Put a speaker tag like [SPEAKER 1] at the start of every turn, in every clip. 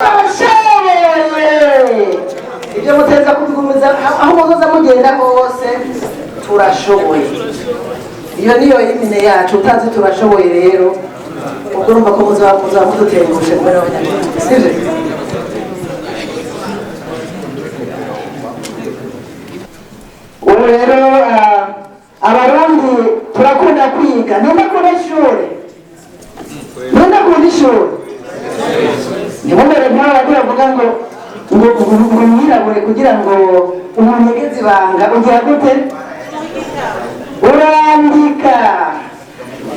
[SPEAKER 1] Turashoboye. Ibyo muteza kubigumiza aho muzoza mugenda hose. Turashoboye, iyo niyo hymne yacu. Utazi turashoboye rero, ubwo urumva ko muzaba mudutengushe kumwe n'Abanyarwanda, sibyo? Ubu rero Abarundi turakunda kwiga. Ninde akunda ishure? Ninde akunda ishure? Ntibumere nk'aba bandi bavuga ngo mwirabure kugira ngo umunyegeze ibanga. Ugira gute? Urandika.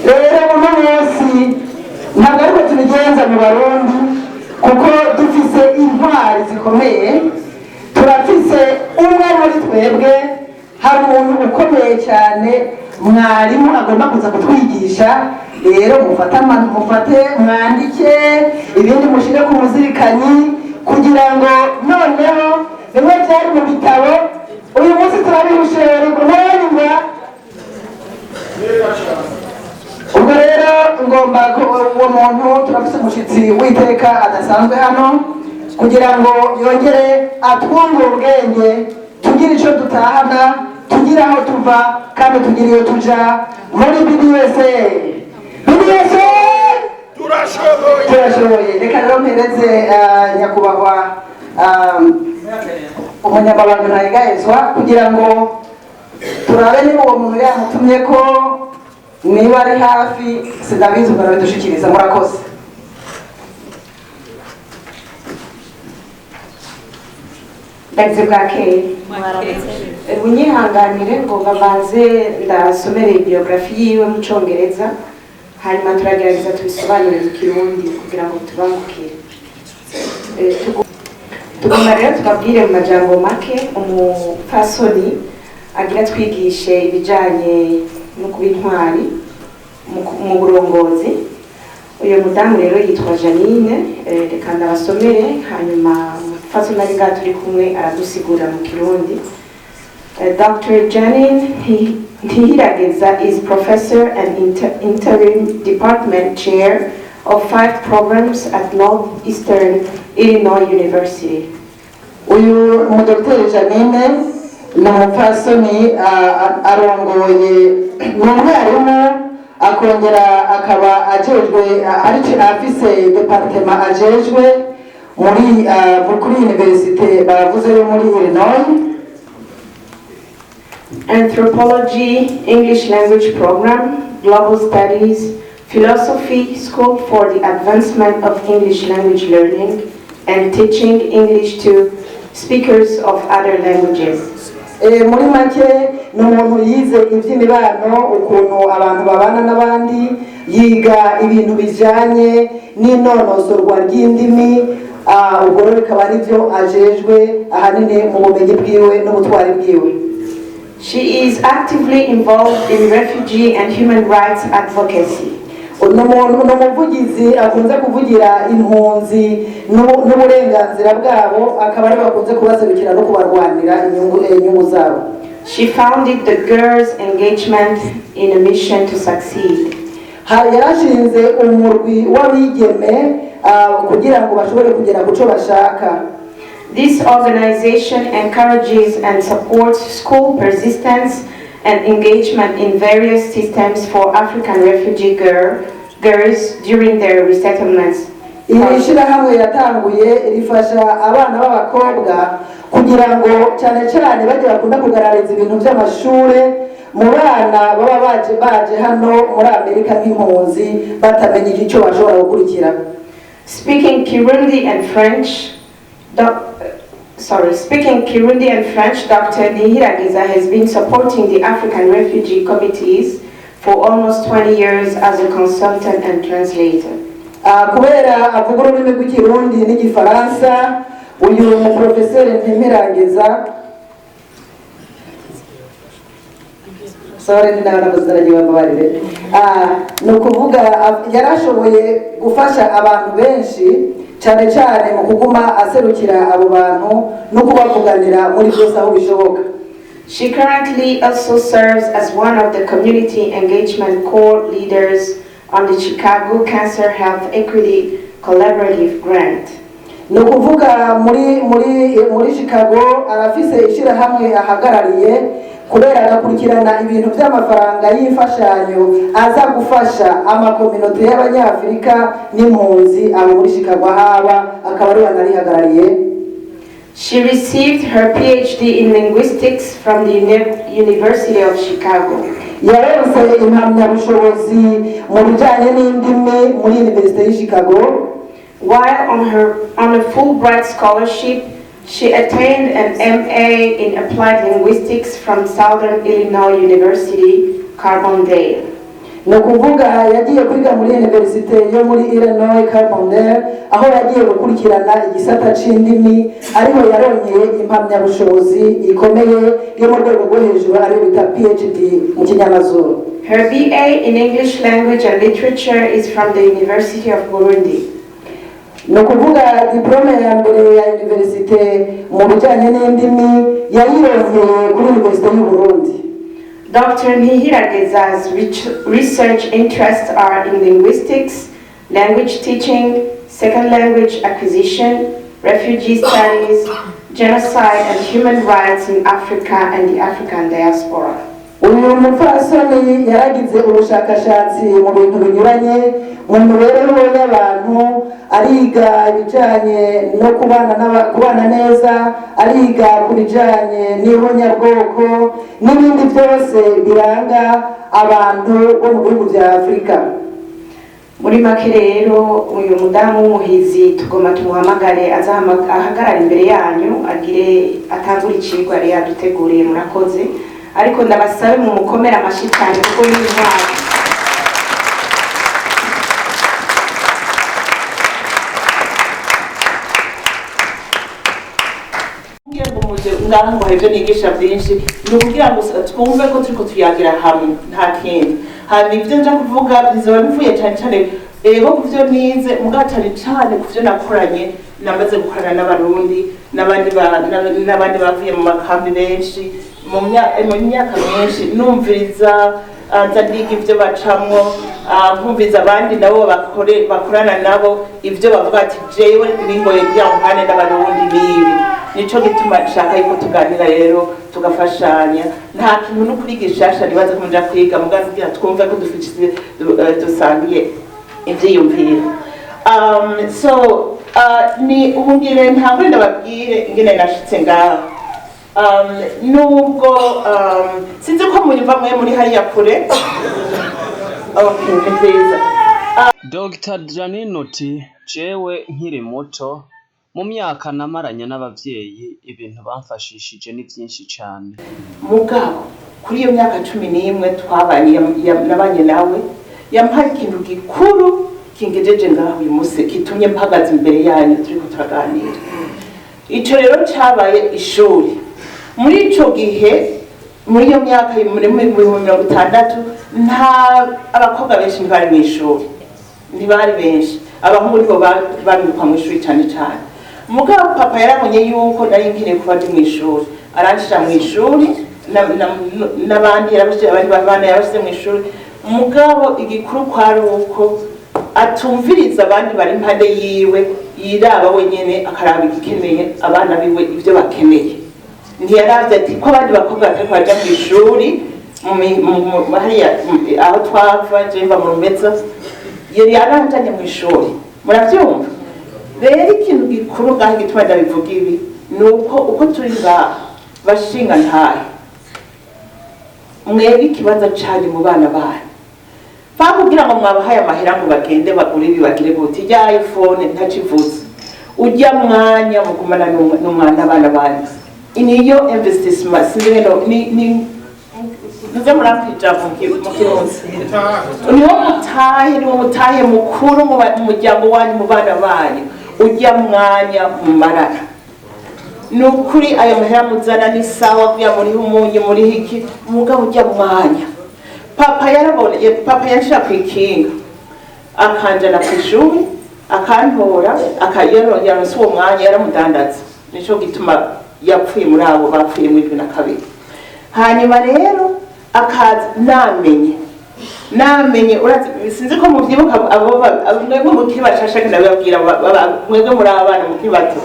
[SPEAKER 1] Rero uno munsi ntabwo ariko tubigenza mu Barundi, kuko dufise intwari zikomeye. Turafise umwe muri twebwe, hari umuntu ukomeye cyane, mwarimu agomba kuza kutwigisha. Rero mufate mufate mwandike, ibindi mushire ku muzirikanyi, kugira ngo noneho bimwe byari mu bitabo uyu munsi turabihushererwa ntaranyumva. Ubwo rero ngomba ko uwo muntu, turafise umushyitsi w'iteka adasanzwe hano, kugira ngo yongere atwungure ubwenge, tugire icyo dutahana, tugire aho tuva kandi tugire iyo tuja muri BDSA. BDSA!
[SPEAKER 2] Turashoboye.
[SPEAKER 1] Turashoboye. Reka rero mpereze nyakubahwa umunyamabanga ntayegayezwa, kugira ngo turabe niba uwo muntu yamutumye, ko niba ari hafi, sinabizi, ubwo arabidushikiriza. Murakoze.
[SPEAKER 3] Ndagize bwakeye. Munyihanganire, ngomba mbanze ndasomere biographie yiwe mu Congereza, hanyuma turagerageza tubisobanure mu Kirundi kugira ngo tubangukire. Tugomba rero tubabwire mu majambo make umupfasoni agira twigishe ibijanye no kuba intwari mu burongozi. Uyu mudamu rero yitwa Janine. Reka ndabasomere, hanyuma umupfasoni ari ngaha turi kumwe aradusigura mu Kirundi. Dr. Janine Ntihirageza is professor and interim department chair of five programs at Northeastern Illinois University.
[SPEAKER 1] Uyu mudogiteri Janine ni umupfasoni, arongoye, ni umwarimu, akongera akaba ajejwe, ariko afise département ajejwe muri kuri université bavuze yo muri Illinois.
[SPEAKER 3] Anthropology, English language program, global studies, philosophy, School for the Advancement of English Language Learning, and teaching English to speakers of other languages.
[SPEAKER 1] Muri make ni umuntu yize iby'imibano, ukuntu abantu babana n'abandi, yiga ibintu bijyanye n'inonosorwa ry'indimi. Ubwo rero bikaba ari byo ajejwe ahanini mu bumenyi bwiwe n'ubutwari bwiwe.
[SPEAKER 3] She is actively involved in refugee and human rights advocacy.
[SPEAKER 1] Ni umuntu, ni umuvugizi, akunze kuvugira impunzi n'uburenganzira bwabo, akaba aribo bakunze kubaserukira no kubarwanira inyungu zabo.
[SPEAKER 3] She founded the Girls Engagement in a Mission to Succeed.
[SPEAKER 1] Yarashinze umurwi w'abigeme kugira ngo bashobore kugera ku cyo bashaka.
[SPEAKER 3] This organization encourages and supports school persistence and engagement in various systems for African refugee girls during their resettlements.
[SPEAKER 1] Iri shyirahamwe yatanguye rifasha abana b'abakobwa kugira ngo cyane cyane bajye bakunda kugaragariza ibintu by'amashure mu bana baba baje hano muri Amerika nk'impunzi, batamenya icyo bashobora gukurikira.
[SPEAKER 3] Speaking Kirundi and French, sorry, speaking Kirundi and French, Dr. Nihiragiza has been supporting the African refugee committees for almost 20 years as a consultant and translator.
[SPEAKER 1] Kubera avuga ururimi rw'Ikirundi n'Igifaransa, uyu muprofeseri Ntimirangiza, sorry, ni nawe navuze, aragiye, bambabarire. Ni ukuvuga yarashoboye gufasha abantu benshi, cyane cyane mu kuguma aserukira abo bantu no kubavuganira muri byose aho bishoboka.
[SPEAKER 3] She currently also serves as one of the community engagement core leaders on the Chicago Cancer Health Equity Collaborative Grant.
[SPEAKER 1] Ni ukuvuga muri Chicago arafise ishyirahamwe ahagarariye, kubera agakurikirana ibintu by'amafaranga y'imfashanyo aza gufasha amakominote y'Abanyafurika n'impunzi abo muri Chicago ahaba, akaba ariwe anarihagarariye.
[SPEAKER 3] She received her PhD in linguistics from the University of Chicago.
[SPEAKER 1] Yaronse impamyabushobozi mu bijyanye n'indimi muri Université y'i Chicago.
[SPEAKER 3] While on a Fulbright scholarship, she attained an MA in Applied Linguistics from Southern Illinois University, Carbondale.
[SPEAKER 1] Ni ukuvuga yagiye kwiga muri université yo muri Illinois Carbondale, aho yagiye gukurikirana igisata c'indimi, ariho yaronkeye impamyabushobozi ikomeye yo mu rwego rwo hejuru, ariyo bita PhD mu kinyamazuru.
[SPEAKER 3] Her BA in English Language and Literature is from the University of Burundi.
[SPEAKER 1] Ni ukuvuga diplôme ya mbere ya université mu bijyanye n'indimi yayironkeye kuri Université y'u Burundi.
[SPEAKER 3] Dr. Ntihirageza's research interests are in linguistics, language teaching, second language acquisition, refugee studies, genocide and human rights in Africa and the African diaspora.
[SPEAKER 1] Uyu mupfasoni yaragize ubushakashatsi mu bintu binyuranye mu mibereho y'abantu, ariga ibijyanye no kubana neza, ariga ku bijyanye n'ihonyabwoko n'ibindi byose biranga abantu bo mu bihugu bya Afurika.
[SPEAKER 3] Muri make rero, uyu mudamu w'umuhizi tugomba tumuhamagare aza ahagarare imbere yanyu, agire atangure icigwa yari yaduteguriye. Murakoze, ariko ndabasabe mu mukomere amashyi cyane kuko ni intwari.
[SPEAKER 4] Kugira ngo muje ngaha ngo hari ibyo nigisha byinshi, ni ukugira ngo twumve ko turiko tuyagira hamwe, nta kindi. Hanyuma ibyo nja kuvuga bizoba bivuye cyane cyane, ego, ku byo nize, mugabo cyane cyane ku byo nakoranye, namaze gukorana n'Abarundi n'abandi bavuye mu makambi benshi mu myaka myinshi, numviriza, nza ndiga ibyo bacamwo, nkumviriza abandi nabo bakorana nabo ibyo bavuga, ati jewe bingoye kugira ngo mpane n'Abarundi bibi. Nico gituma nshaka yuko tuganira rero, tugafashanya. Nta kintu n'ukuri gishasha nibaza ko muja kwiga, mugazi kugira twumve ko dufite dusangiye ivyiyumviro. So ni ubu ngire ntangure ndababwire ingene nashitse ngaha. Nubwo sinzi ko munyumva mwe muri hariya kure. Okay, ni vyiza.
[SPEAKER 5] Dr Janine uti: "Jewe nkiri muto, mu myaka namaranye n'abavyeyi, ibintu bamfashishije ni vyinshi cane."
[SPEAKER 4] Mugabo kuri iyo myaka 11 twabanye, nabanye nawe, yampaye ikintu gikuru kingejeje ngaho uyu munsi, kitumye mpagaze imbere yanyu turiko turaganira. Ico rero cabaye ishuri. Muri ico gihe, muri iyo myaka, muri 60, nta abakobwa benshi ntibari mu ishuri, ntibari benshi. Abahungu nibo barungikwa mu ishuri cane cane. Mugabo papa yarabonye yuko nari nkeneye kuba ndi mu ishuri, aranshira mu ishuri n'abandi, yarabashyize abandi bana, yarabashyize mu ishuri. Mugabo igikuru kwari uko atumviriza abandi bari impande yiwe, yiraba wenyene, akaraba igikeneye abana biwe, ibyo bakeneye. Ntiyaravye ati ko abandi bakobwa batariko baja mu ishuri hariya aho twava, je mva mu Rumeza, yari yaranjanye mu ishuri. Muravyumva rero, ikintu gikuru ngaho igituma ndabivuga ibi ni uko uko turi ngaha bashinga ntahe, mwebwe ikibazo canyu mu bana banyu, bakubwira ngo mwabahaye amahera ngo bagende bagure ibi, bagire buti rya iPhone ntacivuze. Ujya mwanya mugumana n'umwana, abana banyu, niyo investissement. Sinzi ngeno ni ntuze murampija mu Kirundi, niwo mutahe, niwo mutahe mukuru mu muryango wanyu, mu bana banyu, ujya mwanya mumarana. Ni ukuri ayo mahera muzana ni sawa kuya muriho umunyu, muriho iki, mugabo ujya mwanya papa yarabona, papa yanshira ku ikinga akanjana ku ishuri, akantora, yaronse uwo mwanya yaramudandaza. Nico gituma yapfuye muri abo bapfuye muri 2002. Hanyuma rero akaza namenye Namenye, urazi, sinzi ko muvyibuka, abo mwebwe mukiri bashasha, ndababwira mwebwe muri abana mukiri bato,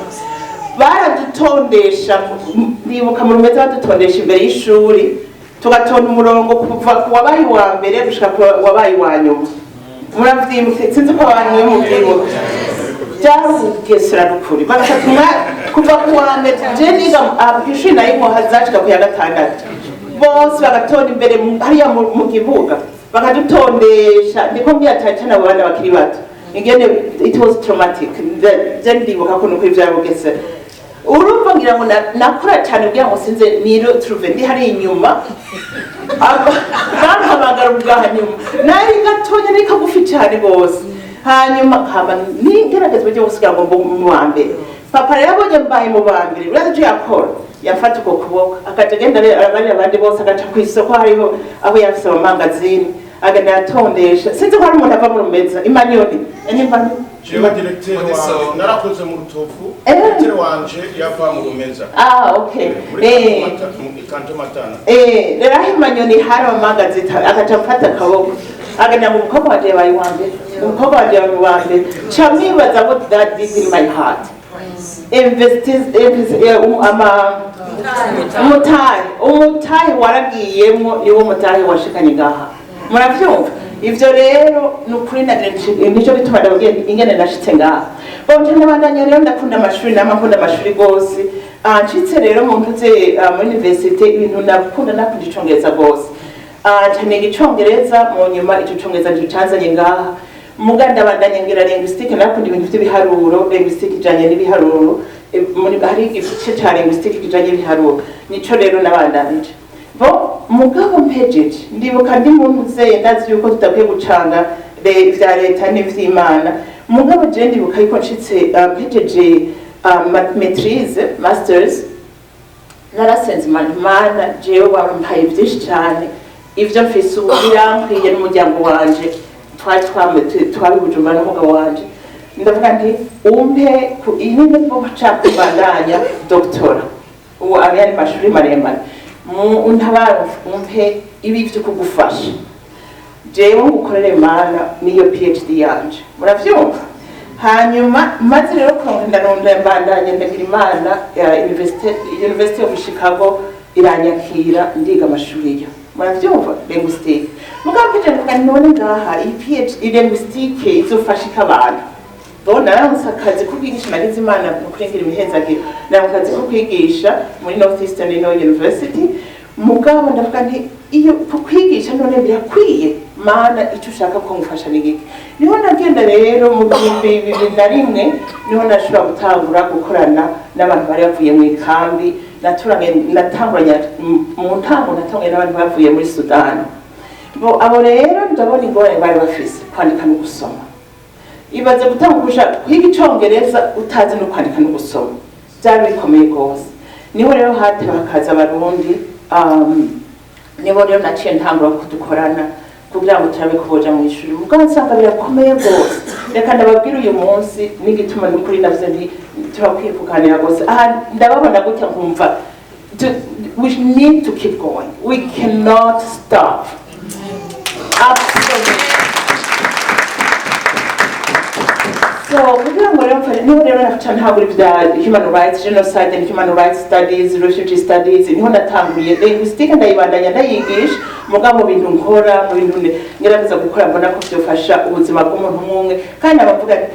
[SPEAKER 4] baradutondesha. Ndibuka mu Rumeza badutondesha imbere y'ishuri, tugatonda umurongo kuva ku wabaye uwa mbere gushika ku wabaye uwa nyuma. Muravyibuka? Sinzi ko abantu mwe muvyibuka. Byari ubugesera n'ukuri, bagafata kuva ku wa mbere. Je niga kw'ishuri nayo zacika ku ya gatandatu, bose bagatonda imbere hariya mu kibuga, bakadutondesha. Niko mbwira cyane cyane abo bana bakiri bato ingene it was traumatic. Je ndibuka ko nukuri byari bugesera. Urumva, ngira ngo nakora cyane kugira ngo sinze niro trouve ndi hariya inyuma. Bampamagara ubwa nyuma, nari gatonya, ni kagufi cyane rwose. Hanyuma nkaba nigerageza uburyo bwose kugira ngo mbe mu wa mbere. Papa rero abonye mbaye mu ba mbere, urazi icyo yakora? Yafata uko kuboko, akaja agenda arabarira abandi bose, agaca ku isoko, hariho aho yafise amamangazini, agenda aratondesha. Sinzi ko hari umuntu ava mu Rumeza imanyoni nimba.
[SPEAKER 2] Jewe directeur wanje narakoze mu Rutovu. Directeur wanje yava mu Rumeza.
[SPEAKER 4] Ah, okay.
[SPEAKER 2] Muri Kanto Matana.
[SPEAKER 4] Rero aho imanyoni hari amamangazini, agaca amfata akaboko, agenda ngo: "Umukobwa wanje yabaye uwa mbere, umukobwa wanje yabaye uwa mbere." Ca mwibaza what that did in my heart. Ama umutahe waragiyemwo, niwo mutahe washikanye ngaha. Muravyumva ivyo rero? Ni ukuri nico bituma ndababwiye ingene nashitse ngaha. Bonje ndabandanya rero, ndakunda amashuri, nama nkunda amashuri gose. Nshitse rero mu ntuze muri université, ibintu nakunda, nakunda icongereza gose. Nca niga icongereza. Mu nyuma ico congereza nico canzanye ngaha. Muga ndabandanya ngira linguistique, nakunda ibintu vy'ibiharuro, linguistique ijanye n'ibiharuro. Muri hari igice ca linguistique kijanye n'ibiharuro, nico rero nabandanije bo. Mugabo mpejeje, ndibuka ndi mu ntuze, ndazi yuko tudakwiye gucanga vya leta n'ivy'Imana, mugabo je ndibuka yuko nshitse, mpejeje maîtrise, masters, narasenze Imana: "Imana, jewe wampaye vyinshi cane, ivyo mfise ubu birankwiye n'umuryango wanje." Twari twari Bujumbura n'umugabo wanje. Ndavuga nti: "Umpe iyi ni nshaka kubandanya doctorat." Ubu aba yari mashuri maremare. Mu untabara, umpe ibi vyo kugufasha jewe ngukorere Mana, niyo PhD yanje. Muravyumva? Hanyuma maze rero kuronka, ndaronda, mbandanya, ndagira Imana ya University of Chicago iranyakira, ndiga amashuri yo. Muravyumva? Linguistique. Mugabo mpejeje ndavuga: "None ngaha iyi PhD linguistique izofasha iki abantu?" Bo nararonse akazi ko kwigisha. Nagize Imana mu kurengera imihezagiro, naronse akazi ko kwigisha muri Northeastern Illinois University. Mugabo ndavuga nti: "Iyo kwigisha none birakwiye? Mana, icyo ushaka ko ngufasha ni giki?" Niho nagenda rero mu 2001, niho nashobora gutangura gukorana n'abantu bari bavuye mu ikambi. Naturanye, natanguranye, mu ntango natanguranye n'abantu bavuye muri Sudani. Bo abo rero ndabona ingorane bari bafise, kwandika no gusoma. Ibaze gutanga kwiga icongereza utazi no kwandika no gusoma, byari bikomeye rwose. Niho rero hatewe hakaza Abarundi. Nibo rero naciye ntangura kudukorana kugira ngo turabe ko boja mu ishuri. Mugabo nsanga birakomeye rwose. Reka ndababwira uyu munsi n'igituma n'ukuri navuze nti turakwiye kuganira rwose. Aha ndababona gutya nkumva we need to keep going, we cannot stop, absolutely. So kugira ngo rero niho rero naca ntangura ibya human rights, genocide and human rights studies, refugee studies. Niho natanguye linguistique, ndayibandanya ndayigisha. Mugabo mu bintu nkora, mu bintu ngerageza gukora, mbona ko byofasha ubuzima bw'umuntu umwe. Kandi abavuga nti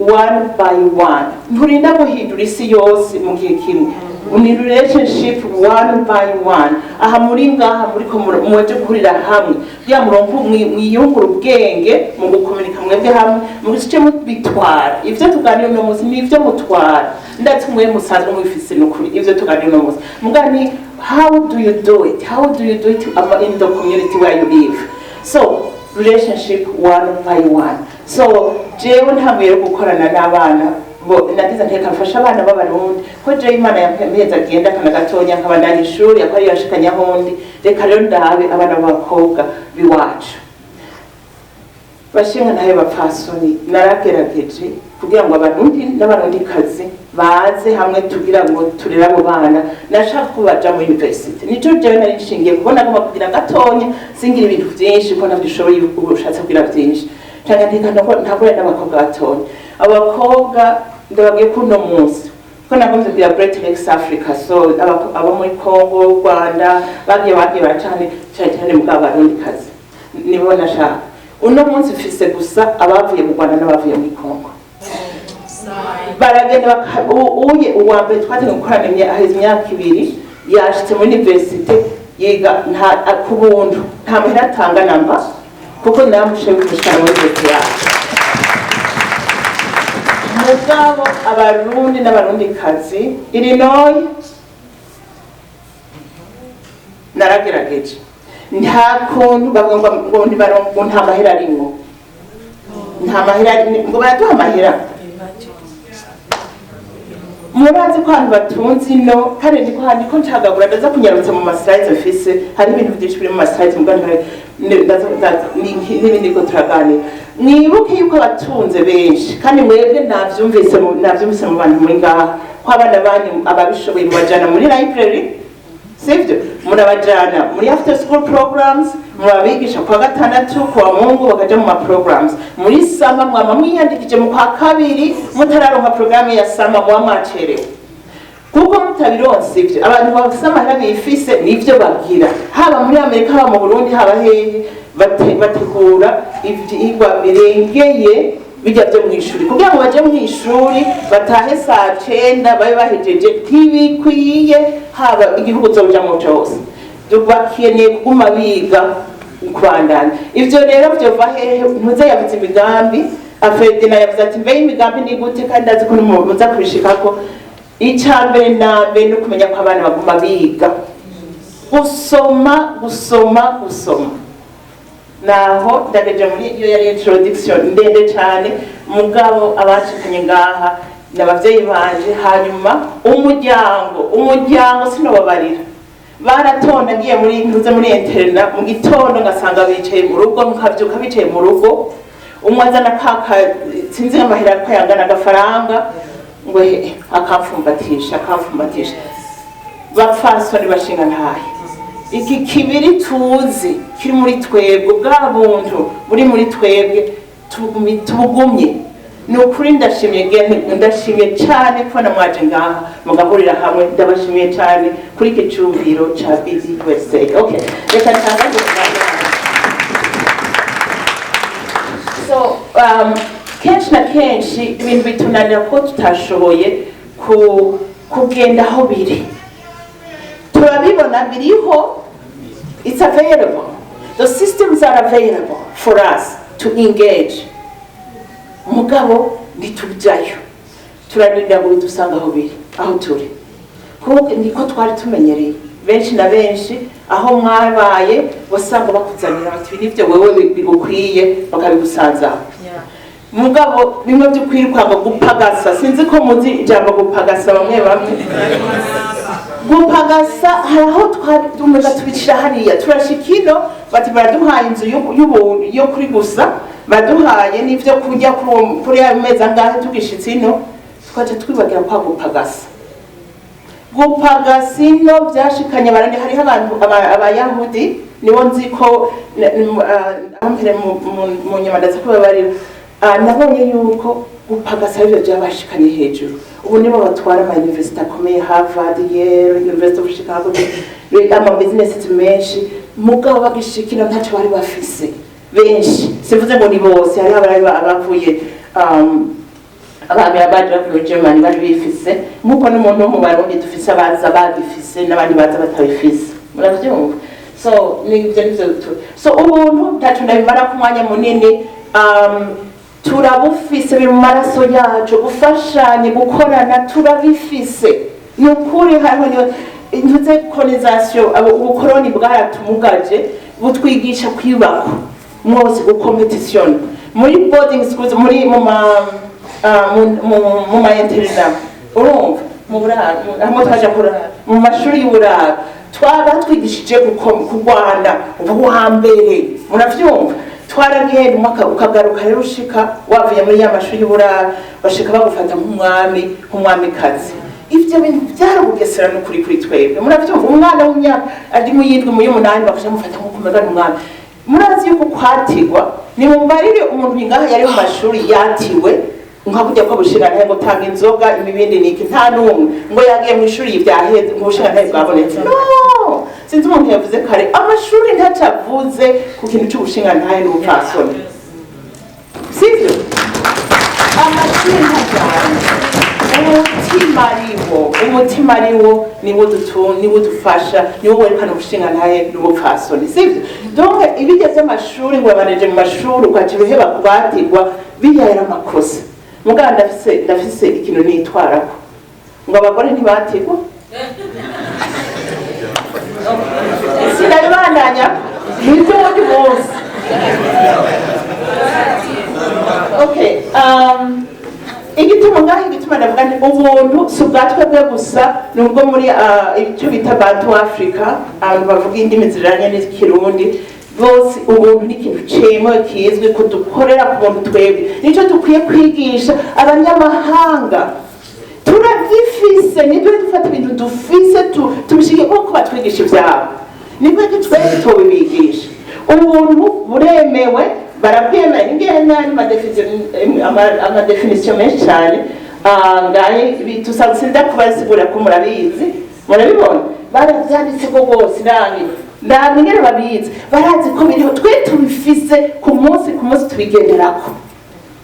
[SPEAKER 4] one by one, nturinda guhindura isi yose mu gihe kimwe, ni relationship one by one. Aha muri ngaha muri ko muje guhurira hamwe kugira muronke mwiyungure ubwenge mu gukominika mwebwe hamwe, mu gice mubitwara. Ivyo tuganira uno munsi ni ivyo mutwara, ndazi mwe musanzwe mubifise. Nukuri ivyo tuganira uno munsi muga ni how do you do it, how do you do it in the community where you live? So relationship one by one. So jewe ntanguye rero gukorana n'abana bo, nagize nteka mfasha abana b'Abarundi, ko jewe Imana yampeza agenda akana gatonya nkabandanya ishuri, akaba ariyo yashikanye ahondi. Reka rero ndabe abana b'abakobwa b'iwacu, bashinga ntayo bapfasoni. Naragerageje kugira ngo Abarundi n'Abarundikazi baze. Baze hamwe tugira ngo turere abo bana. Nashaka ko baja muri university, nico jewe nari nshingiye kubona agomba kugira gatonya, singira ibintu vyinshi ko navyo ushoboye, ushatse kugira vyinshi. Canke ntika ntagure n'abakobwa batonya. Abo bakobwa ndababwiye ko uno munsi ko nagombye kugira Great Lakes Africa, so abo muri Congo, Rwanda bagiye baracane cyane cyane mu bw'Abarundikazi nibo nashaka. Uno munsi mfise gusa abavuye mu Rwanda n'abavuye muri Congo. Baragenda uye uwa mbere twatangiye gukorana haheze imyaka 2, yashitse muri université, yiga nta ku buntu, nta mahera atanga namba, kuko namushoboye kumushikana muri université yacu. Mugabo Abarundi n'Abarundikazi, Illinois naragerageje, nta kuntu bavuga ngo ngo nta mahera arimwo, nta mahera ngo baraduha amahera. Murazi ko abantu batunze ino, kandi ndiko handiko ncagagura, ndaza kunyarutsa mu maslides mfise. Hari ibintu byinshi biri mu maslides, muga n'ibindi ko turaganira. Mwibuke yuko abatunze benshi, kandi mwebwe navyumvise mu bantu muri ngaha, ko abana banyu ababishoboye mubajana muri library, sivyo? Murabajana muri after school programs, murabigisha kuwa gatandatu, kuwa Mungu bakaja mu ma programs. Muri summer mwama mwiyandikije mu kwa kabiri, mutararonka programme ya summer muba mwacerewe, kuko mutabironse ivyo. Abantu bafise amahera bifise nivyo bagira, haba muri Amerika, haba mu Burundi, haba hehe, bategura ivyigwa birengeye bijya byo mw'ishuri kugira ngo baje mw'ishuri, batahe saa 9 babe bahejeje. Ntibikwiye, haba igihugu uzojamwo cose, bakeneye kuguma biga, kubandanya. Ivyo rero vyova hehe? Ntuze yavuze imigambi, Afredina yavuze ati: "Mbe imigambi ni gute?" Kandi azi ko muza kubishikako. Ica mbere na mbere ni ukumenya ko abana baguma biga gusoma, gusoma, gusoma. Naho ndageje muri iyo yari introduction ndende cyane. Mugabo abashikanye ngaha ni abavyeyi banje, hanyuma umuryango sinobabarira, baratonda. Ngiye muri ntuze muri internat mu gitondo, ngasanga bicaye mu rugo, nkavyuka bicaye mu rugo, umwe azana kaka sinzi amahera ko yangana, agafaranga, ngo he akamfumbatisha, akamfumbatisha. Bapfasoni bashinga ntahe, iki kibiri tuzi kiri muri twebwe, bwa buntu buri muri twebwe, tubugumye. Ni ukuri ndashimye, ndashimye cyane kubona mwaje ngaha mugahurira hamwe. Ndabashimiye cyane kuri iki cyumviro ca BDUSA. Okay, reka ntangaze kuganira. So kenshi na kenshi ibintu bitunanira ko tutashoboye kugenda aho biri. Turabibona biriho, it's available, the systems are available for us to engage, mugabo ntitujyayo. Turarindira ngo bidusanga aho biri, aho turi, kuko niko twari tumenyereye. Benshi na benshi aho mwabaye wasanga bakuzanira bati: "Ibi nivyo wewe bigukwiye," bakabigusanzaho. Mugabo bimwe byo kwirukanga, gupagasa, sinzi ko muzi ijambo gupagasa. Bamwe bamwe gupagasa, hari aho twumva tubicira hariya, turashika ino bati: "Baraduhaye inzu y'ubuntu yo kuri gusa, baduhaye n'ivyo kurya kuri ayo mezi angahe." Tugishitse ino twaca twibagira kwa gupagasa. Gupagasa ino byashikanye barandi. Hariho abantu Abayahudi nibo nzi ko aho mpere mu nyuma ndaza kubabarira. Nabonye yuko gupagasa arivyo byabashikanye hejuru. Ubu nibo batwara ama university akomeye, Harvard, Yale, University of Chicago, ama businesses menshi. Mugabo bagishikira ntacyo bari bafise benshi. Sivuze ngo ni bose, hariho abari abavuye abami abaje bavuye muri Germany bari bifise, nk'uko n'umuntu wo mu Barundi dufise abaza babifise n'abandi baza batabifise, muravyumva. So nivyo so ubuntu ntaco ndabimara ku mwanya munini. Turabufise, biri mu maraso yacu, gufashanya, gukorana, turabifise. Ni ukuri hariho niyo ntuze colonisation, ubukoroni bwaratumugaje, butwigisha kwibako mwose, gucompetition muri boarding schools, muri mu ma mu ma internat, urumva, mu buraro, hamwe twaja kurara mu mashuri y'uburaro, twaba twigishije kurwana, uba uwa mbere, muravyumva. Twaragenda umwaka ukagaruka rero, ushika wavuye muri ya mashuri y'uburaro, bashika bagufata nk'umwami, nk'umwamikazi. Ivyo bintu byarabugesera n'ukuri kuri twebwe. Muravyumva, umwana w'imyaka ari mu yindwi, mu y'umunani, bakaja mufata nk'uko umenga ni umwami. Murazi yuko kwatigwa, nimumbarire umuntu ngaha yari mu mashuri yatiwe nka kujya ko bushingantahe ngo tanga inzoga, imibindi niki? Nta n'umwe ngo yagiye mu ishuri vyaheze, ngo ubushingantahe bwabonetse. No sinzi, umuntu yavuze kare, amashuri ntacyo avuze ku kintu c'ubushingantahe n'ubupfasoni, sivyo? Amashuri ntajyanye. Umutima ariwo, umutima ariwo niwo udufasha, niwo werekana ubushingantahe n'ubupfasoni, sivyo? Donc ibijya by'amashuri ngo yabanije mu mashuri, ugaca ibiheba kubatirwa, bijya yari amakosa. Mugabo ndafise ikintu nitwarako, ngo abagore ntibatirwa. Sinabibandanya n'iby'uwundi munsi. Okay, igituma ngaho, igituma ndavuga nti ubuntu si ubwa twebwe gusa, ni ubwo muri icyo bita Bantu Africa, abantu bavuga indimi zijanye n'Ikirundi bose. Ubuntu ni ikintu cemewe, kizwi ko dukorera ku buntu twebwe. Nicyo dukwiye kwigisha abanyamahanga. Turagifise, nibyo dufata ibintu dufise tubishige nkuko batwigisha ivyabo, nibwo twebwe tubibigisha. Ubuntu buremewe, barabwemera. Ingene ama définition menshi cyane ngahe sinda kubasigura ko murabizi, murabibona, baravyanditse ko rwose. Nange ndabwo ingene babizi, barazi ko biriho. Twe tubifise ku munsi ku munsi, tubigenderako,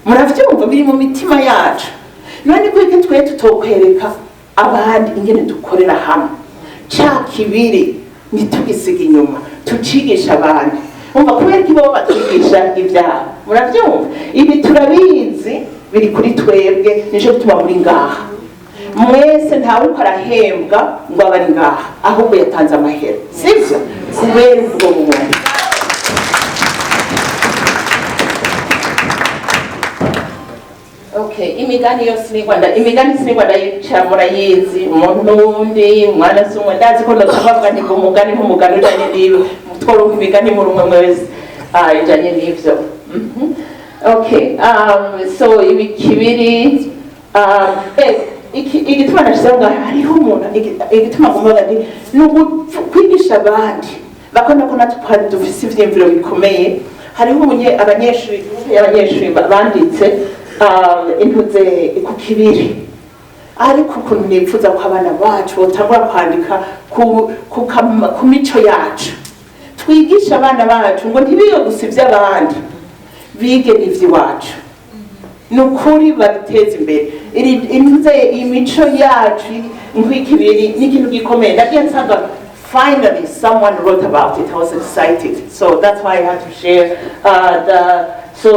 [SPEAKER 4] muravyumva, biri mu mitima yacu. None kuki twe tutokwereka abandi ingene dukorera hamwe? Ca kibiri ntitugisiga inyuma, tucigisha abandi. Umva, kubera ko bo batwigisha ibyabo, murabyumva, ibi turabizi, biri kuri twebwe. Nico gituma muri ngaha mwese, ntawe uriko arahembwa ngo abe ari ngaha, ahubwo yatanze amahera, sivyo? Kubera ubwo buntu. Okay, imigani yose ni imigani sinigwa ndayica, murayizi. Umuntu n'uwundi, umwana si umwe. Ndazi ko ndabavuga nti ngo umugani nk'umugani ujanye n'ibi, tworonka imigani muri umwe mwese ijanye n'ivyo. Okay, so ibi kibiri, igituma nashizeho ngaha, hariho umuntu, igituma ngomba nti ni kwigisha abandi bakabona ko natwe dufise ivyiyumviro bikomeye. Hariho abanyeshuri, y'abanyeshuri banditse intuze ku kibiri, ariko ukuntu nifuza ko abana bacu botangura kwandika ku mico yacu. Twigisha abana bacu ngo ntibige gusa iby'abandi, bige n'ivy'iwacu, ni ukuri babiteze imbere. Intuze imico yacu nk'ikibiri ni ikintu gikomeye. Ndagiye nsanga finally someone wrote about it. I was excited, so that's why I had to share. The so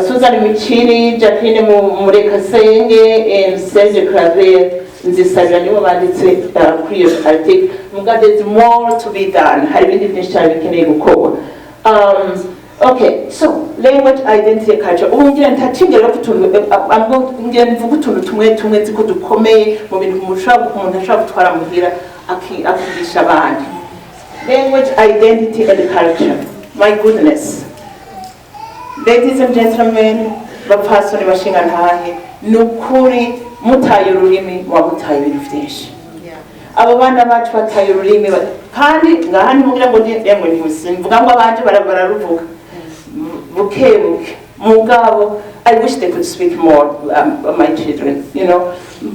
[SPEAKER 4] Susan Michiri, Jacqueline Murekasenge and Serge Claver Nzisabira nibo banditse kuri iyo article. Muga there's more to be done, hari ibindi byinshi cyane bikeneye gukorwa. Okay, so language, identity, culture. Ubu ngira ntacinge rero kutuntu, ngira mvuga utuntu tumwe tumwe nzi ko dukomeye mu bintu umuntu ashobora gutwara muhira akigisha abandi. Language, identity and culture, my goodness, ladies and gentlemen, bapfasoni, bashingantahe, ni ukuri mutaye ururimi muba mutaye ibintu byinshi. Abo bana bacu bataye ururimi, kandi ngaha ntimugira ngo yemwe, ntimusimvuga ngo abanje bararuvuga buke buke. Mugabo I wish they could speak more, my children,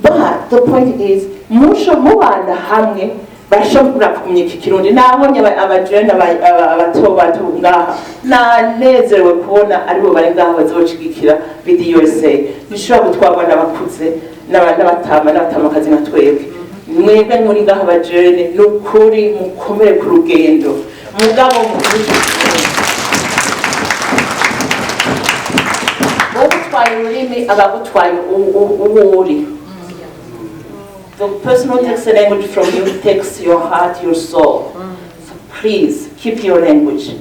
[SPEAKER 4] but the point is musho mubana hamwe bashobora kumenya iki Kirundi. Nabonye abajene abato bato ngaha, nanezerewe kubona aribo bari ngaha bazoshigikira BDUSA. Ntishobora gutwarwa n'abakuze n'abatama n'abatamakazi nka twebwe. Mwebwe muri ngaha abajene, ni ukuri mukomere ku rugendo, mugabo mukurikire. Ugutwaye ururimi aba agutwaye uwo uri. The person who takes the language from you takes your heart, your soul. So please keep your language.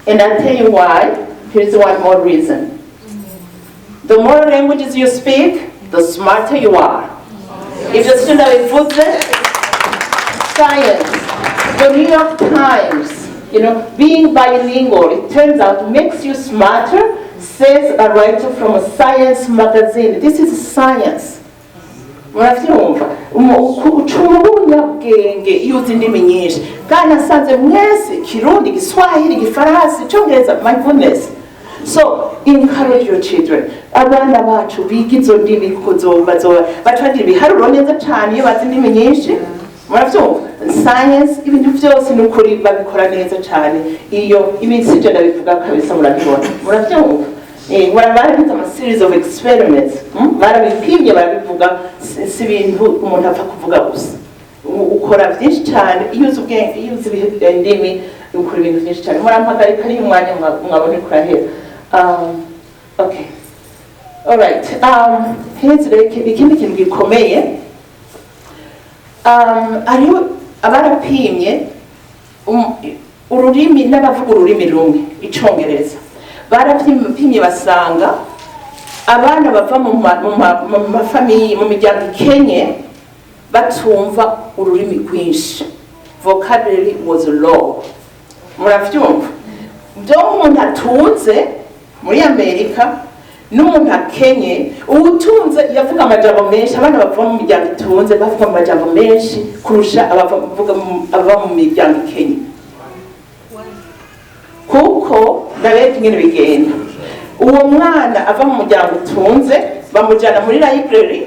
[SPEAKER 4] And I'll tell you why. Here's one more reason. The more languages you speak, the smarter you are. If you're still ndabivuze, science, the New York Times, being bilingual, it turns out, makes you smarter, says a writer from a science magazine. This is science. Muravyumva, ucuma ubunyabwenge iyo uzi indimi nyinshi. Kandi nasanze mwese Kirundi, Giswahili, Gifaransa, Icongereza, my goodness. So encourage your children, abana bacu biga izo ndimi, kuko bazoba baca bagira ibiharuro neza cane iyo bazi indimi nyinshi. Muravyumva, science, ibintu byose ni ukuri babikora neza cane iyo iminsi ije. Ndabivuga kabisa, murabibona, muravyumva. Barabize ama series of experiments, Barabipimye, barabivuga. Si ibintu umuntu apfa kuvuga gusa. Ukora byinshi cyane iyo uzi ubwenge, iyo uzi indimi ukora ibintu byinshi cyane. Murampagarika ariyo umwanya mwabona uriko urahera. Okay, alright. Here's rero ikindi kintu gikomeye. Hariho abarapimye ururimi n'abavuga ururimi rumwe, Icongereza. Barapimye basanga abana bava mu mafamiye, mu miryango ikenye, batumva ururimi rwinshi. Vocabulary was low. Muravyumva, byo umuntu atunze muri Amerika n'umuntu akenye, uwutunze yavuga amajambo menshi. Abana bava mu miryango itunze bavuga amajambo menshi kurusha abava mu miryango ikenye, kuko ndabereka ingene bigenda. Uwo mwana ava mu muryango utunze bamujyana muri library,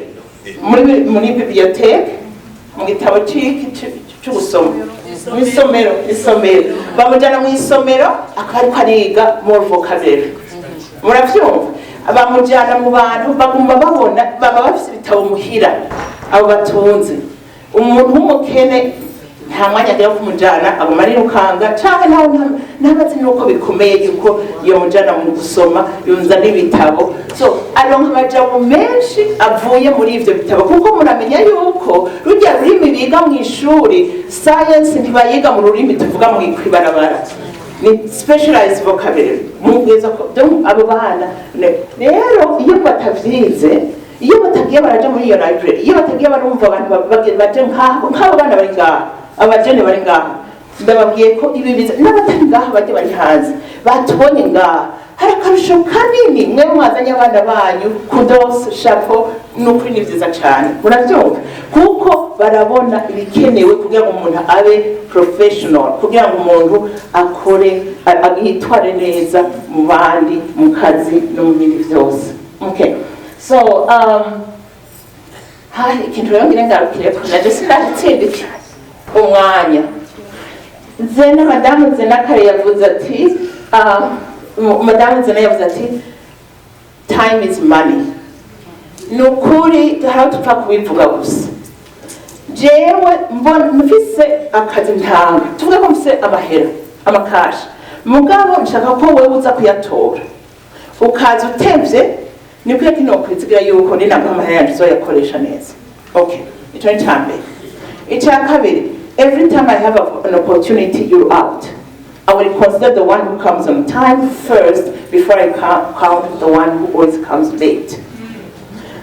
[SPEAKER 4] muri bibliothèque, mu gitabo cyo gusoma, mu isomero. Isomero, bamujyana mu isomero, akaba ariko ariga more vocabulary. Muravyumva, bamujyana mu bantu baguma babona, baba bafise ibitabo muhira, abo batunze. Umuntu w'umukene nta mwanya agira wo kumujyana, aguma arirukanga, canke nawe ntabazi nuko bikomeye yuko yomujana mu gusoma, yunza n'ibitabo. So aronka amajambo menshi avuye muri ivyo bitabo, kuko muramenya yuko rurya rurimi biga mu ishuri, science, ntibayiga mu rurimi tuvuga mu kwibarabara, ni specialized vocabulary. Mubwiza ko donc abo bana rero iyo batavyize, iyo batagiye baraja muri iyo library, iyo batagiye barumva abantu baje nk'abo bana bari ngaha, abajene bari ngaha, ndababwiye ko ibi biza n'abatari ngaha bajya bari hanze batubonye ngaha, hari akarusho kanini. Mwe mwazanye abana banyu, kudos, chapeau, ni ukuri ni vyiza cane. Muravyumva, kuko barabona ibikenewe kugira ngo umuntu abe professional, kugira ngo umuntu akore, yitware neza mu bandi, mu kazi no mu bindi vyose. Okay, so hari ikintu rero ngira ngarukireko, naje sinatsinda umwanya. Zena, madamu Zena kare yavuze ati, madamu Zena yavuze ati "Time is money." Ni ukuri, hari aho tupfa kubivuga gusa. Jewe mbona mfise akazi ntanga, tuvuge ko mfise amahera, amakashi, mugabo nshaka ko wewe uza kuyatora, ukaza utevye, nibwo kino kwizigira yuko ninaguha amahera yanje uzoyakoresha neza. Okay, ico ni ica mbere. Icya kabiri, every time I have an opportunity, you're out. I will consider the one who comes on time first before I count the one who always comes late.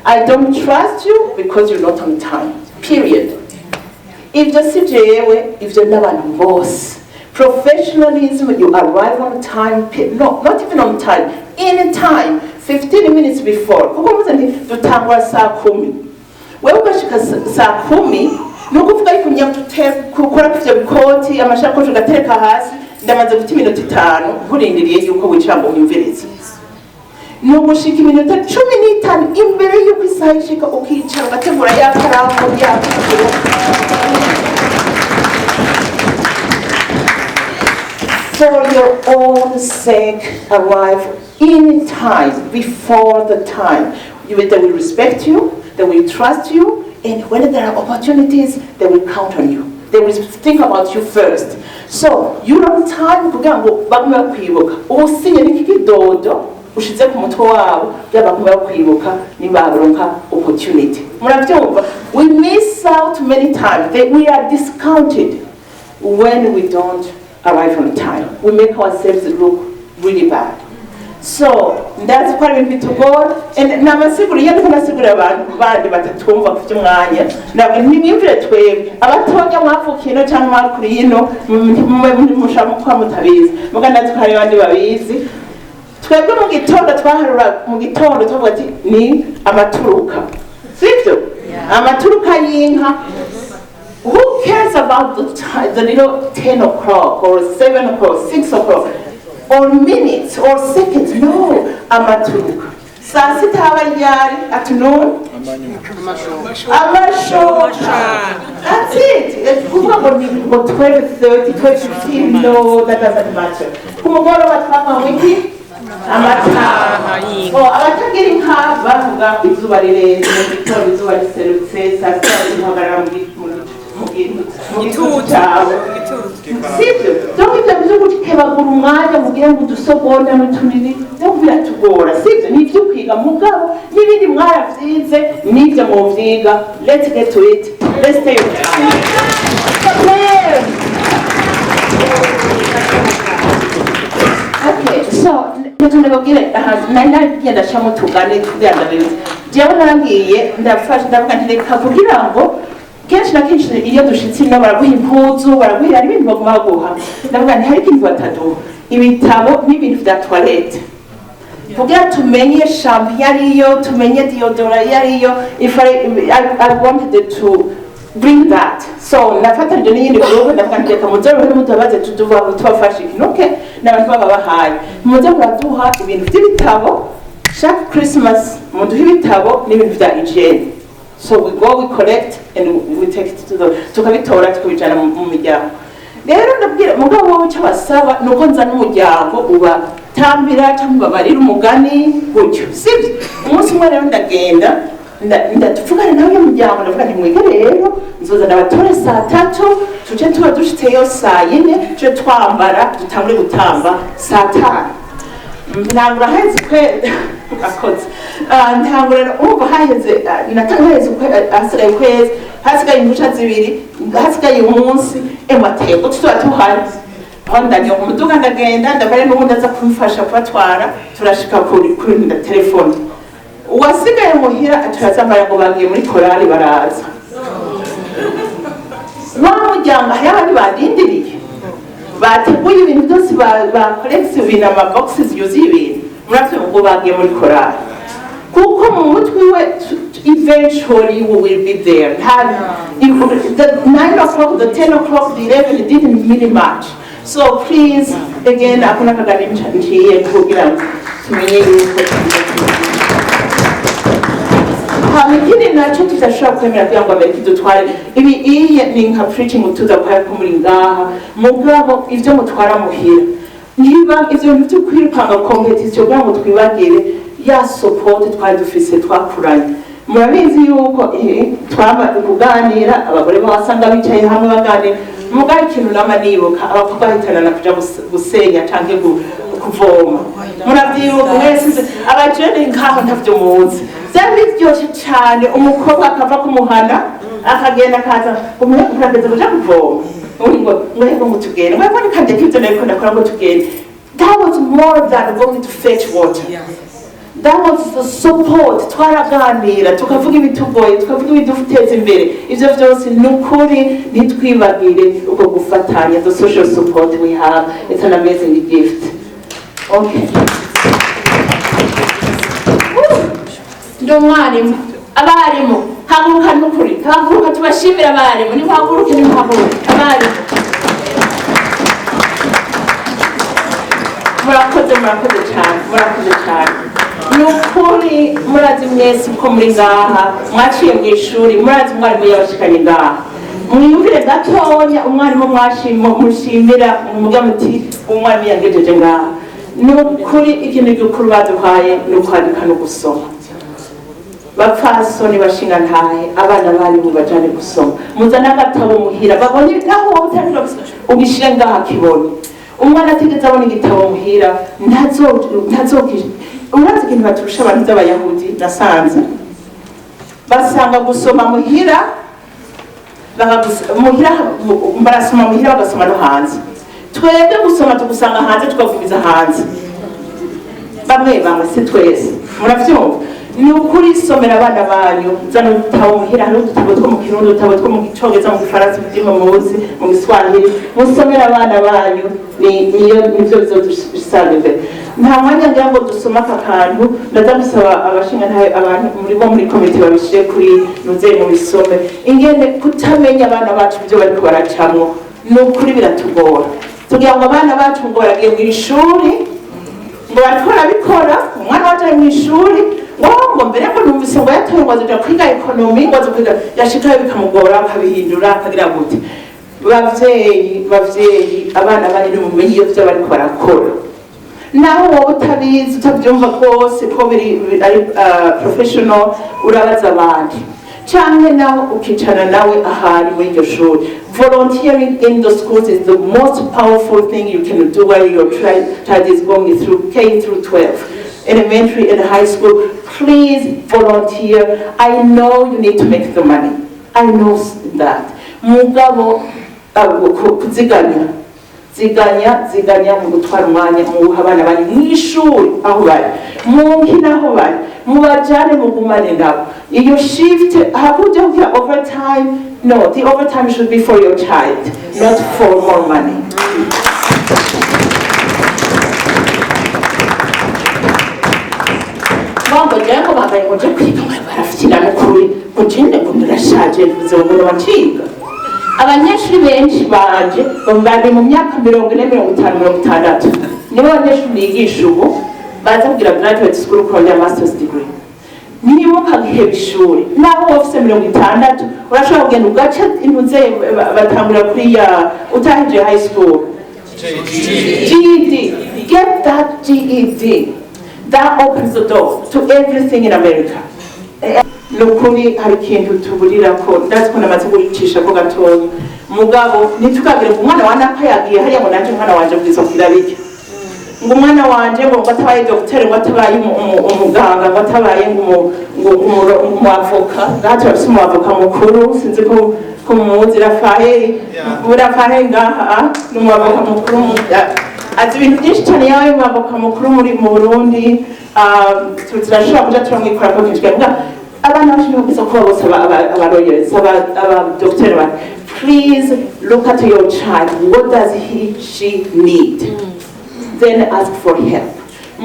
[SPEAKER 4] I don't trust you because you're not on time. Period. Ibyo si jewe, ibyo n'abantu bose. Professionalism, you arrive on time, no, not even on time, in time, 15 minutes before. Kuko mvuze nti dutangura saa 10, wewe ugashika saa 10, ni ukuvuga yuko gukora ivyo bikoti, amashakoshi ugatereka hasi, ndamaze guta iminota 5 nkurindiriye yuko wicara ngo unyumvirize. Ni ugushika iminota 15 imbere y'uko isaha ishika, ukicara, ugategura ya karamu, ya papuro. For your own sake, arrive in time, before the time. They will respect you, they will trust you, and when there are opportunities, they will count on you. They will think about you first. So, you don't time kugira ngo bagume bakwibuka. Ubusinye n'iki kidodo ushize ku mutwe wabo kugira bagume bakwibuka nibaronka opportunity. Muravyumva? We miss out many times. We are discounted when we don't arrive on time. We make ourselves look really bad. So ndazi ko ari ibintu bitugora, and namasiguro iyo ndiko nasigurira abantu bandi batatumva ku by'umwanya, ntabwo nimwiyumvire twebwe abatonya mwavukiye ino cyangwa mwakuriye ino, mushaka kuba mutabizi, muga ndazi ko hari abandi babizi. Twebwe mu gitondo twaharura, mu gitondo tuvuga ati ni amaturuka, sibyo? Amaturuka y'inka. Who cares about the time, the little 10 o'clock or 7 o'clock, 6 o'clock, or minutes or seconds? No, amaturuka. Saa sita haba ryari? At noon? Amashoka. That's it. Kuvuga ngo ni ngo 12:30, 12:15, no, that doesn't matter. Ku mugoroba twanywa wiki? Amata. Oh, abatagira inka bavuga izuba rirenze, mu gitondo izuba riserutse, saa sita uhagarara mu gitutu cyawe. Sibyo? Donc ibyo byo gukebagura umwanya mugira ngo udusogonda n'utunini byo biratugora, sibyo? Ni ibyo kwiga, mugabo n'ibindi mwaravyize, n'ibyo muvyiga. Let's get to it. Let's stay on time. Claire. Okay, so reka ndababwire aha nari nagiye ndacamo tugane kugira ndabizi. Jewe narabwiye, ndafashe, ndavuga nti reka, kugira ngo kenshi na kenshi iyo dushitse ino baraguha impuzu, baraguha, hari ibintu baguma baguha. Ndavuga nti hari ikintu bataduha, ibitabo n'ibintu vya toilette, kugira tumenye shampoo iyo ariyo, tumenye deodorant iyo ariyo. If I wanted to bring that, so nafatanije n'iyindi groupe, ndavuga nti reka muze rero mutabaze, tuduva tubafashe ikintu. Okay, n'abantu baba bahaye, muze muraduha ibintu by'ibitabo chaque Christmas, muduhe ibitabo n'ibintu vya hygiene. So we go, we collect and we take it to the, tukabitora, tukabijana mu miryango. Rero ndabwira mugabo wowe, icyo basaba ni uko nzana umuryango ubatambira cyangwa ubabarira umugani gutyo, sibyo? Umunsi umwe rero ndagenda, ndatuvugana nawe muryango, ndavuga nti mwige rero nzozana abatore saa 3, tuje tuba dushitseyo saa 4, tuje twambara, dutangure gutamba saa 5. Ntangura haheze ukwe akoze. Ntangura umva haheze, natanga haheze ukwe, hasigaye ukwezi, hasigaye impusha 2, hasigaye umunsi. Emwe, atego tuba tuhari aho, ndagiye mu muduga, ndagenda, ndabare n'ubundi aza kumfasha kubatwara, turashika kuri telefone, uwasigaye muhira turazambara ngo bagiye muri korali, baraza wa muryango. Hariho abandi bandindiriye, bateguye ibintu byose, bakoregise ibintu, ama boxes yuzuye ibintu, muravyo ngo bagiye muri korali, kuko mu mutwe we eventually we will be there. The 9 o'clock, the 10 o'clock, the 11, it didn't really much. So please, again, ako nakagani nciye kugira ngo tumenye yuko hama ikindi nacyo tudashobora kwemera kugira ngo Amerika idutware ibi. Iye ni nka preaching tuza gukora ko muri ngaha, mugabo ibyo mutwara muhira, niba ivyo bintu byo kwirukanga competition kugira ngo twibagire ya support twari dufise twakuranye. Murabizi yuko twaba kuganira, abagore basanga bicaye hamwe baganira. Mugabo ikintu nama nibuka, abakobwa bahitanana kuja gusenya canke kuvoma. Muravyibuka mwese abajene nkaho ntavyo muzi? Vyari biryoshe cane, umukobwa akava kumuhana akagenda akaza, urageze kuja kuvoma, undi ngo yego, ngo tugende, ngo yego, kandi ivyo nariko ndakora, ngo tugende. That was more than going to fetch water. That was the support. Twaraganira, tukavuga ibitugoye, tukavuga ibiduteza imbere. Ivyo vyose ni ukuri ntitwibagire uko gufatanya. The social support we have, it's an amazing gift. Okay.
[SPEAKER 6] Ndi umwarimu. Abarimu, haguruka, n'ukuri haguruka tubashimire. Abarimu, nimuhaguruke, nimuhaguruke abarimu.
[SPEAKER 4] Murakoze, murakoze cyane, murakoze cyane, ni ukuri. Murazi mwese uko muri ngaha mwaciye mu ishuri, murazi umwarimu yabashikanye ngaha. Mwiyumvire gatonya umwarimu mushimira, muvuga muti umwarimu yangejeje ngaha. Ni ukuri ikintu gikuru baduhaye ni ukwandika no gusoma. Bapfasoni, bashingantahe, abana barimu bajane gusoma, muzane agatabo muhira babonye, naho wowe utangira gusoma ugishire ngaha kibone. Umwana atigeze abona igitabo muhira ntazoki. Urazi ikintu baturusha abantu by'Abayahudi? Nasanze basanga gusoma muhira, muhira barasoma, muhira bagasoma no hanze. Twebwe gusoma tugusanga hanze, tukavumiza hanze, bamwe bamwe, si twese, muravyumva? Ni ukuri, somera abana banyu, zana udutabo muhira. Hariho udutabo two mu Kirundi, udutabo two mu Gicongereza, mu Gifaransa, mu ndimi muzi, mu Giswahili. Musomere abana banyu, ni niyo nivyo bizodusanga imbere. Nta mwanya ngira ngo dusome aka kantu. Ndaza gusaba abashingantahe, abantu muri bo muri komite, babishire kuri nuze mu bisome. Ingene kutamenya abana bacu ibyo bariko baracamwo, ni ukuri biratugora. Tugira ngo abana bacu ngo baragiye mu ishuri, ngo bariko barabikora. Umwana waje ari mu ishuri, ngo mbere ngo numvise ngo yatoye, ngo azoja kwiga économie, ngo aza kwiga, yashikayo bikamugora, akabihindura, akagira gute. Bavyeyi, bavyeyi, abana bari nimumenye iyo vyo bariko barakora, naho wowe utabizi, utabyumva rwose ko biri ari professional, urabaza abandi canke nawe ukicarana nawe ahari muri iryo shuri. Volunteering in the schools is the most powerful thing you can do while your child is going through K through 12, elementary and high school. Please volunteer. I know you need to make the money, I know that. Mugabo kuziganya, ziganya, ziganya mu gutwara umwanya, mu guha abana bari mu ishuri, aho bari mu nkino, aho bari, mubajane, mugumane nabo. Iyo shift hakujya kugira overtime, no, the overtime should be for your child, not for more money. Ngo njyewe ngo bambaye ngo nje kwiga, ngo barafyina, n'ukuri ngo njye ngo ndarashaje, mvuze ngo baciga. Abanyeshuri benshi banje bari mu myaka 40, 50, 60. Nibo banyeshuri nigisha ubu baza kugira graduate school, kurondera masters degree. Niba ukagiheba ishuri, naho wowe ufise 60, urashobora kugenda ugaca intuze. Batangurira kuri ya utahije high school, GED. Get that GED. That opens the door to everything in America. Ni ukuri hari ikintu tuburira ko ndazi ko namaze gucisha ko gatoya. Mugabo ntitukagire ngo umwana wa naka yagiye hariya, ngo nanje umwana wanje bwiza kugira bijya, ngo umwana wanje ngo atabaye dogiteri, ngo atabaye umuganga, ngo atabaye ngo umuavoka. Ngaha turafise umuavoka mukuru, sinzi ko muzi, Rafael. Rafael ngaha ni umuavoka mukuru, azi ibintu byinshi cyane. Yabaye umuavoka mukuru muri mu Burundi. Turashobora kuja turamwikorako kenshi. Mbwa abana bacu ntibabwiza kuba bose aba lawyers, aba doctor ba. Please look at your child. What does he, she need? Then ask for help.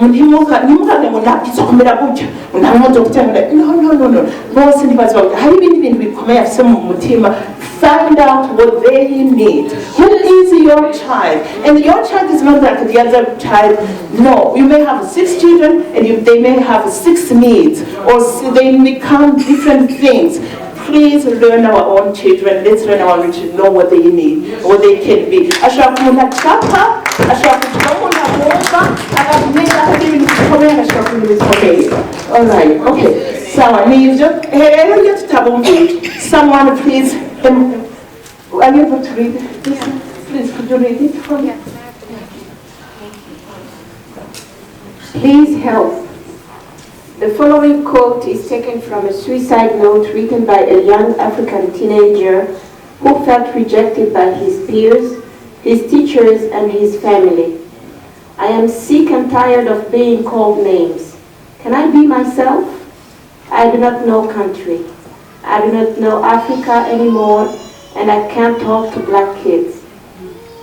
[SPEAKER 4] Ntimukage ngo nabwiza kumera gutya, ngo nta mu dogiteri. No, no, no, no, bose ntibazi. Hari ibindi bintu bikomeye afise mu mutima. Find out what they need. Who is your child? And your child is not like the other child. No, you may have six children and they may have six needs, or they become different things. Please learn our own children. Let's learn our own children, know what they need, what they can be. Ashobora kuba umuntu acapa, ashobora kuba umuntu agomba akamenya, akagira ibintu bikomeye, agashobora kuba ibintu bikomeye. Alright, okay, sawa, nivyo. Rero iyo tutabumviye, someone please, are you able to read this? Please, could you read it for me?
[SPEAKER 3] Please help. The following quote is taken from a suicide note written by a young African teenager who felt rejected by his peers, his teachers, and his family. "I am sick and tired of being called names. Can I be myself? I do not know country. I do not know Africa anymore, and I can't talk to black kids.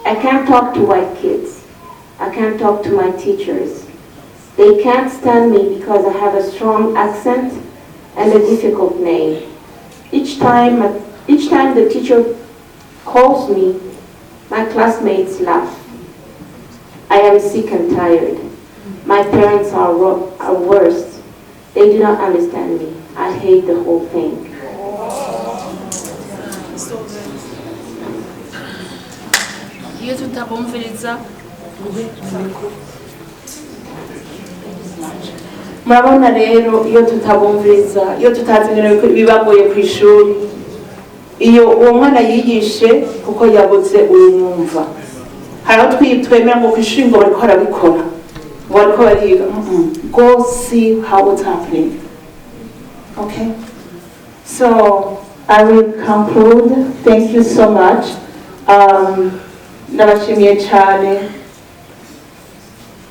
[SPEAKER 3] I can't talk to white kids. I can't talk to my teachers. They can't stand me because I have a strong accent and a difficult name. Each time the teacher calls me, my classmates laugh. I am sick and tired. My parents are worse. They do not understand me. I hate the whole thing."
[SPEAKER 6] Iyo tutabumviriza.
[SPEAKER 4] Murabona rero, iyo tutabumviriza, iyo tutazi ingene bibagoye ku ishuri, iyo uwo mwana yigishe kuko yabuze uwumwumva. Hari aho twemera ngo ku ishuri ngo bariko barabikora, ngo bariko bariga. Go see how it's happening. Okay, so I will conclude. Thank you so much. Ndabashimiye cyane.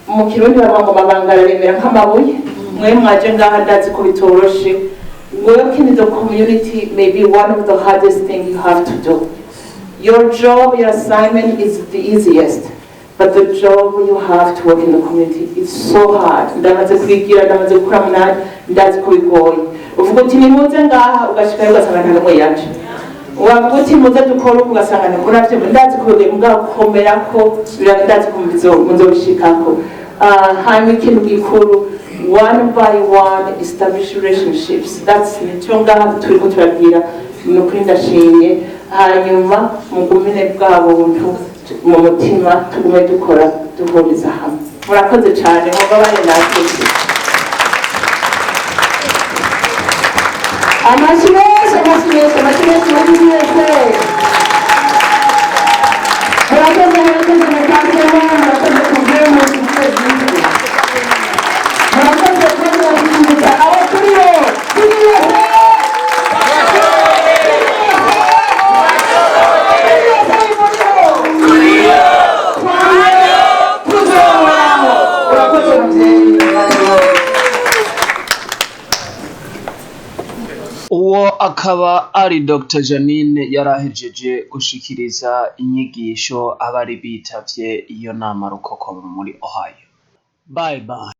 [SPEAKER 4] Mu Kirundi bavuga ngo amabanga araremera nk'amabuye. Mwe mwaje ngaha, ndazi ko bitoroshe. Working in the community may be one of the hardest thing you have to do. Your job, your assignment is the easiest, but the job you have to work in the community is so hard. Ndamaze kwigira, ndamaze gukora munani, ndazi ko bigoye. Uvuga uti nimuze ngaha, ugashikayo ugasanga nta n'umwe yaje. Wavuga uti muze dukore uku, ugasanga ntikora. Ndazi ko bigoye, mugabo komera ko ndazi ko muzobishikako. Hanyuma ikintu gikuru, one by one establish relationships. That's nicyo ngaha turiko turabwira. Ni ukuri ndashimye. Hanyuma mugumine bwa buntu mu mutima, tugume dukora, duhuriza hamwe. Murakoze cyane, mugabane natwe.
[SPEAKER 1] Amashyi menshi, amashyi menshi, amashyi menshi muri mwese. Murakoze, murakoze mukandemo, murakoze kubwemu byiza, murakoze kubwemu byiza. Aho turiho turi wese, tuzohoraho. Urakoze mubyeyi.
[SPEAKER 5] Uwo akaba ari Dr Janine yarahejeje gushikiriza inyigisho abari bitavye iyo nama rukokoma muri Ohio. Bye bye.